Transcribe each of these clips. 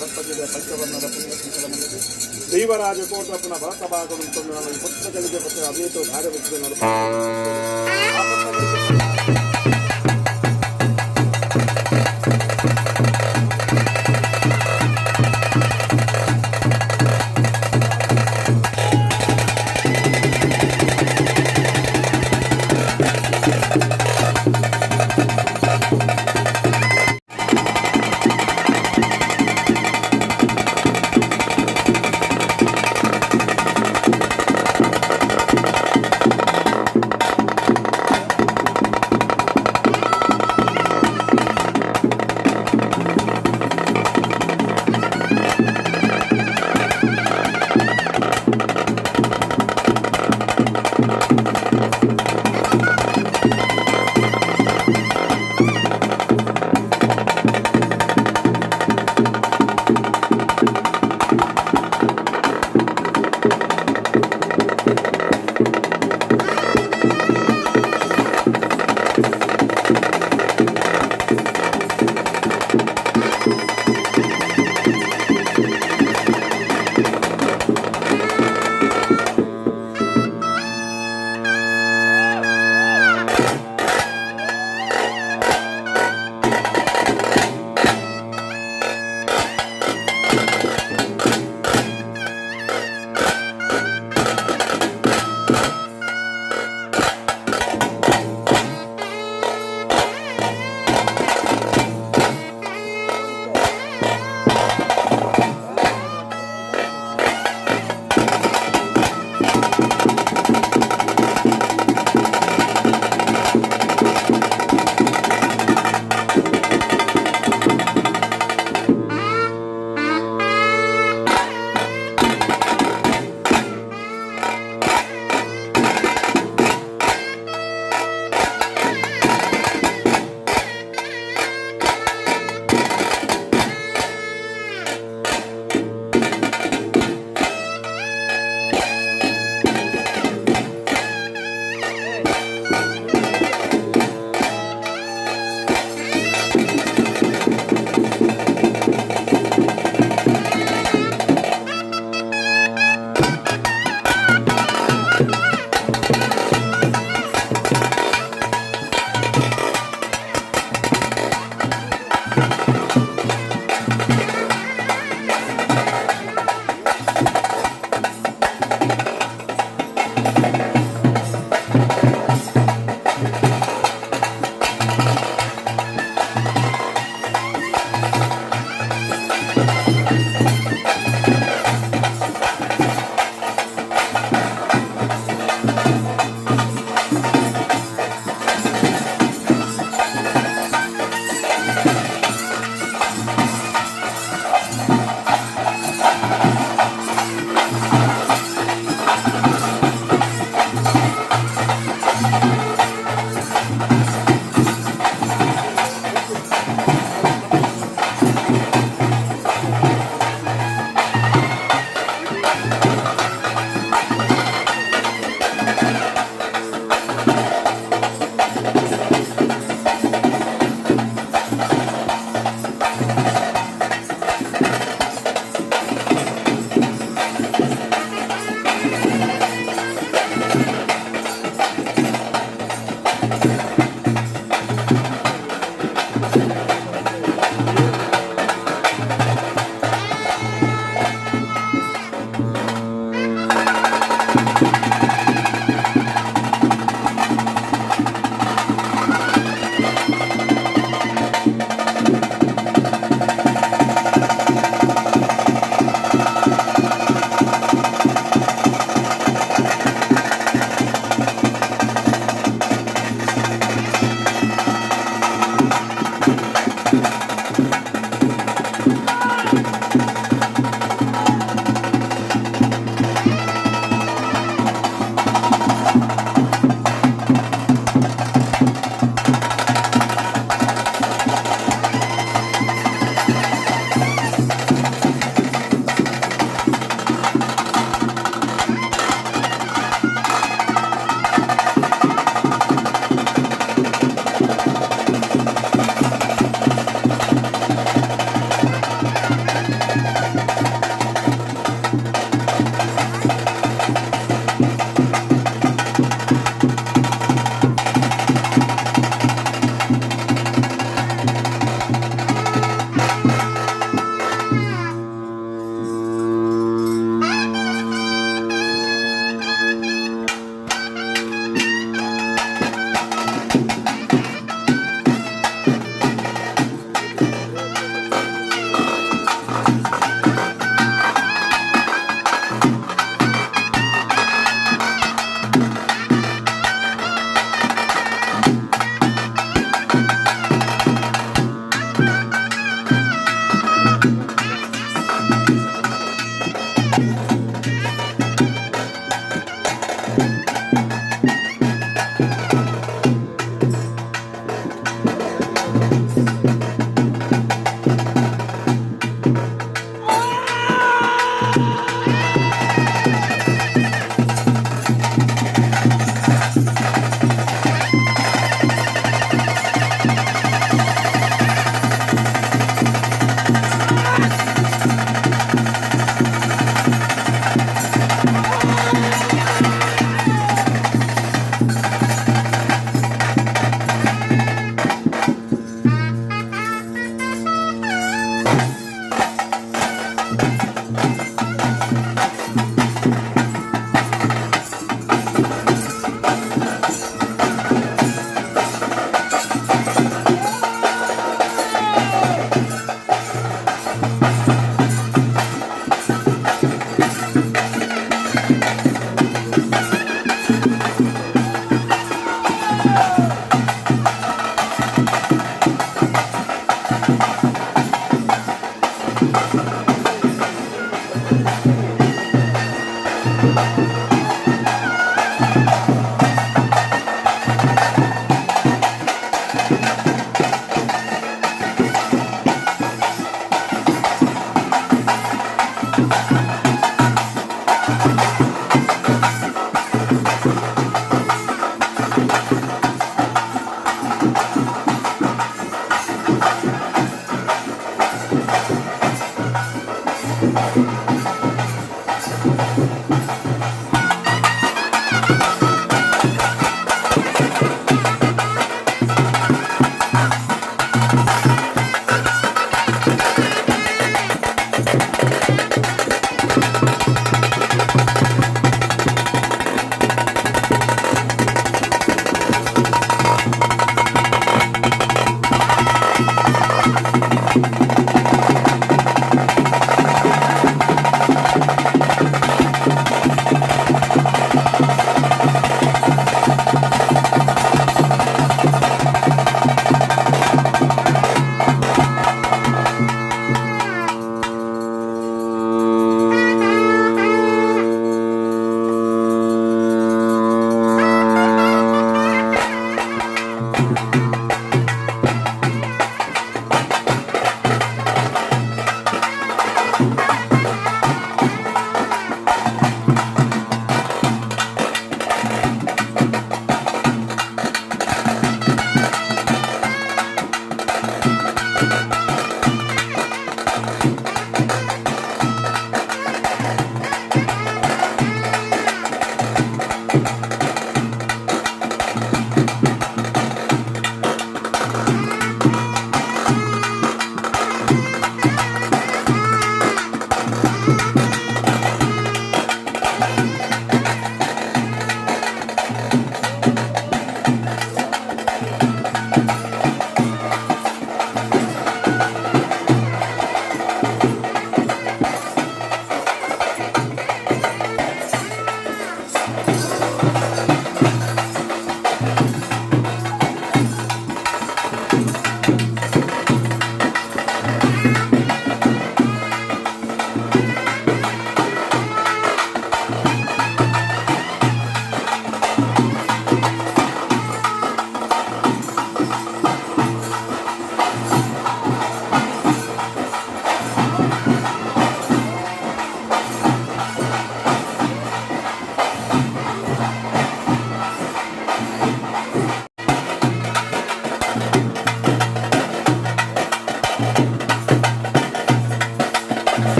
ಸರ್ಪಜಿದೆ ಪಂಚವರ್ಣದ ಪುಣ್ಯ ಸಂಚಲನ ದೈವರಾಜ ಕೋಟಪ್ಪನ ಭರತ ಭಾಗವನ್ನು ತಂದು ನಾನು ಪುಸ್ತಕಗಳಿಗೆ ಪತ್ರ ಅವೇತೋ ಭಾಗವಹಿಸಿದ.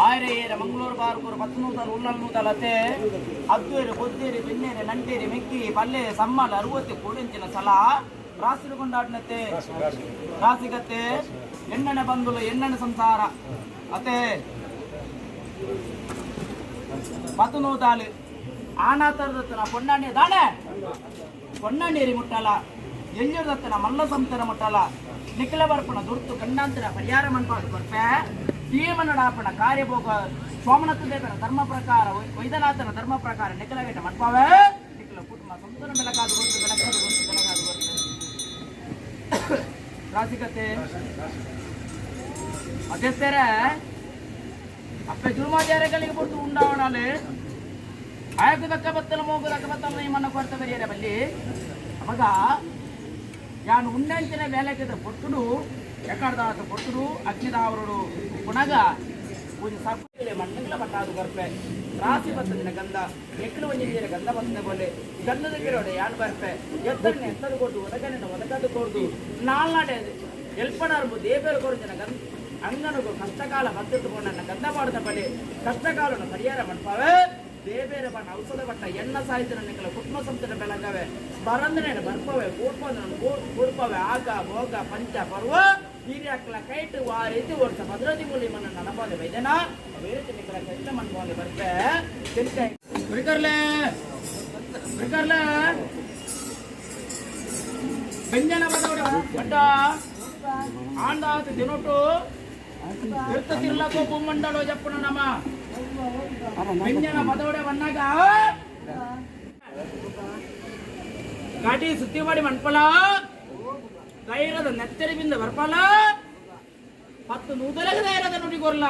ಆಯ್ರೆ ಏರ ಮಂಗಳೂರು ಬಾರ್ಕೂರು ಪತ್ತು ನೂತಲ್ ಉಲ್ಲಲ್ ನೂತಲ್ ಅತ್ತೆ ಅದ್ವೇರು ಬೊದ್ದೇರಿ ಬೆನ್ನೇರೆ ನಂಟೇರಿ ಮೆಕ್ಕಿ ಪಲ್ಲೆ ಸಮ್ಮಲ ಅರುವತ್ತಿ ಕೂಡಿಂಚಿನ ಸಲ ರಾಸಿರು ಕೊಂಡಾಡ್ನತ್ತೆ ರಾಸಿಗತ್ತೆ ಎಣ್ಣನೆ ಬಂದುಲು ಎಣ್ಣನೆ ಸಂಸಾರ ಅತ್ತೆ ಪತ್ತು ನೂತಾಲು ಆನಾತರದತ್ತನ ಪೊನ್ನಾಣಿ ದಾನೆ பொன்னாநேரி முட்டாள எஞ்சூர் மல்ல சமுத்திர முட்டாள நிக்கல ಬರ್ಪಣ ದುರ್ತು ಕಣ್ಣಾಂತರ ಪರಿಹಾರ ಮನ್ಪಾಡು ಕೊರ್ಪೆ ಭೀಮನಡಾಪಣ ಕಾರ್ಯಭೋಗ ಸೋಮನಾಥ ದೇವರ ಧರ್ಮ ಪ್ರಕಾರ ವೈದ್ಯನಾಥನ ಧರ್ಮ ಪ್ರಕಾರ ನಿಖಲವೇಟ ಮನ್ಪಾವೆ ನಿಖಲ ಕುಟುಂಬ ಸಂತನ ಬೆಳಕಾದ ಗೊತ್ತು ಬೆಳಕಾದ ಗೊತ್ತು ಬೆಳಕಾದ ಗೊತ್ತು ರಾಸಿಕತೆ ಅದೇ ಅಪ್ಪೆ ಜುರ್ಮಾಚಾರ್ಯಗಳಿಗೆ ಪೊರ್ತು ಉಂಡಾವಣಾಲೆ ಆಯకు ದಕ್ಕ ಬತ್ತಲ ಮೋಗು ದಕ್ಕ ಬತ್ತಲ ಮನ್ನ ಕೊರತೆ ಬರಿಯರೆ ಬಲ್ಲಿ ಅವಾಗ ಯಾನು ಉಂಡಂಚಿನ వేలకిద పొట్టుడు ఎక్కడదాత పొట్టుడు అగ్నిదావరుడు పునగ ಪೂಜೆ ಸಪ್ಪಲೆ ಮಣ್ಣುಗಳ ಪಟ್ಟಾದು ಬರ್ಪೆ ರಾಸಿ ಬತ್ತದಿನ ಗಂಧ ಎಕ್ಕಲು ಒಂಜಿನ ಗಂಧ ಬತ್ತದ ಬೋಲೆ ಗಂಧದ ಗಿರೋಡೆ ಯಾನ್ ಬರ್ಪೆ ಎತ್ತರನೆ ಎತ್ತದು ಕೊಡ್ದು ಒದಗನೆ ಒದಗದು ಕೊಡ್ದು ನಾಲ್ನಾಡೆ ಎಲ್ಪನಾರ್ಬು ದೇಬೇರು ಕೊರಜಿನ ಗಂಧ ಅಂಗನಗು ಕಷ್ಟಕಾಲ ಬತ್ತಿಟ್ಟುಕೊಂಡ ಗಂಧ ಪಾಡದ ಬಳಿ ಕಷ್ಟಕಾಲನ ಪರಿಹಾರ ಮನ್ಪಾವೆ ದೇಬೇರ ಬಣ್ಣ ಔಷಧ ಬಟ್ಟ ಎಣ್ಣ ಸಾಹಿತ್ಯ ನಿಕ್ಕಲ ಕುಟುಂಬ ಸಂಸ್ಥೆ ಬೆಳಗವೆ ಬರಂದನೆ ಬರ್ಪವೆ ಕೂಡ್ಪಂದ್ರೆ ಕೂಡ್ಪವೆ ಆಗ ಭೋಗ ಪಂಚ ಪರ್ವ ಹಿರಿಯಕ್ಲ ಕೈಟು ವಾರಿತು ವರ್ಷ ಭದ್ರತಿ ಮೂಲಿ ಮನ್ನ ನನಪಾದೆ ವೈದ್ಯನ ವೇರತಿ ನಿಕ್ಕಲ ಕೈಟ ಮನ್ಪಾದೆ ಬರ್ಪೆ ತಿಂತೆ ಬಿಡ್ಕರ್ಲೆ ಬಿಡ್ಕರ್ಲೆ ಬೆಂಜನ ಬದವಡ ಬಡ್ಡ ಆಂಡಾತ ದಿನೊಟ್ಟು ತಿರ್ತ ತಿರ್ಲಕೋ ಬೊಮ್ಮಂಡಲೋ ಜಪ್ಪುನ ನಮ ಬೆಂಜನ ಬದವಡೆ ವನ್ನಾಗ ಗಾಟಿ ಸುತ್ತಿ ಮಾಡಿ ಮನ್ಪಲ ಧೈರ್ಯದ ನೆತ್ತರಿಬಿಂದ ಬರ್ಪಲ ಪತ್ತು ನೂದಲಗ ಧೈರ್ಯದ ನುಡಿ ಕೊರ್ಲ.